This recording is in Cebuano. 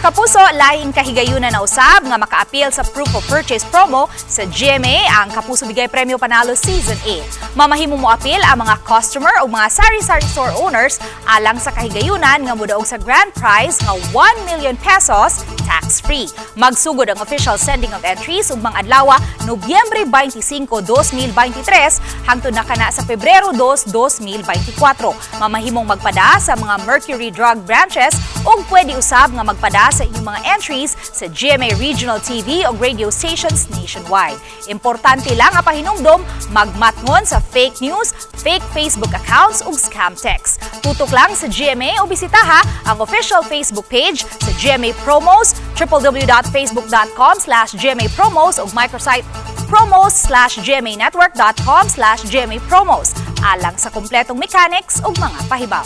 Mga kapuso, lahing kahigayunan na usab nga makaapil sa proof of purchase promo sa GMA, ang Kapuso Bigay Premyo Panalo Season 8. Mamahimo mo apil ang mga customer o mga sari-sari store owners alang sa kahigayunan nga mudaog sa grand prize nga ₱1 million tax-free. Magsugod ang official sending of entries ug mga adlaw, Nobyembre 25, 2023 hangtod na kana sa Pebrero 2, 2024. Mamahimong magpada sa mga Mercury Drug branches ug pwede usab nga magpada sa inyong mga entries sa GMA Regional TV o radio stations nationwide. Importante lang ang pahinumdom, magmatngon sa fake news, fake Facebook accounts ug scam text. Tutok lang sa GMA o bisitaha ang official Facebook page sa GMA Promos, www.facebook.com/GMApromos ug microsite promos/gmanetwork.com/GMApromos alang sa kumpletong mechanics ug mga pahibaw.